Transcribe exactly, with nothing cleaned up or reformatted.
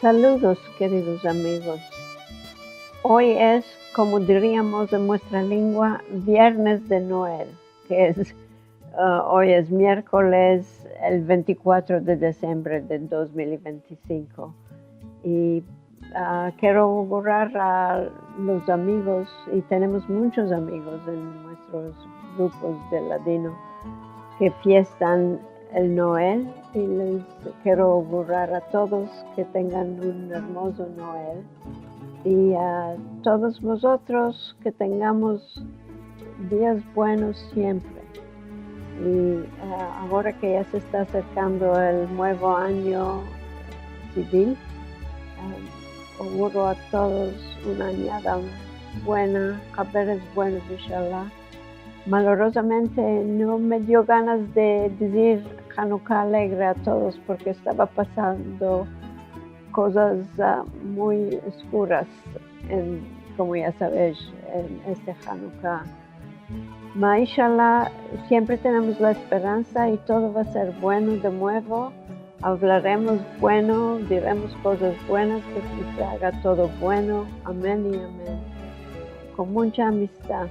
Saludos, keridos amigos. Oy es, komo diriamos en muestra lengua, Viernes de Noel, ke es, ah, oy es mierkoles, el vente i kuatro de disembre de dos mil i vente i sinko. I, ah, kero augurar a los amigos, i tenemos munchos amigos en muestros grupos de ladino ke fiestan el Noel, i les kero augurar a todos ke tengan un ermozo Noel, i a todos vozotros ke tengamos dias buenos siempre. I, ah, agora ke ya se esta aserkando el muevo anyo sivil, ah, auguro a todos una anyada buena, haberes buenos, inshallah. Malorozamente no me dio ganas de dizir Hanuka alegre a todos, porke estava pasando kozas, ah, muy oskuras, en, komo ya saves, en este Hanuka. Ma, inshallah, siempre tenemos la esperansa i todo va a ser bueno de muevo. Avlaremos bueno, diremos kozas buenas, ke se aga todo bueno. Amen i amen. Kon muncha amistad.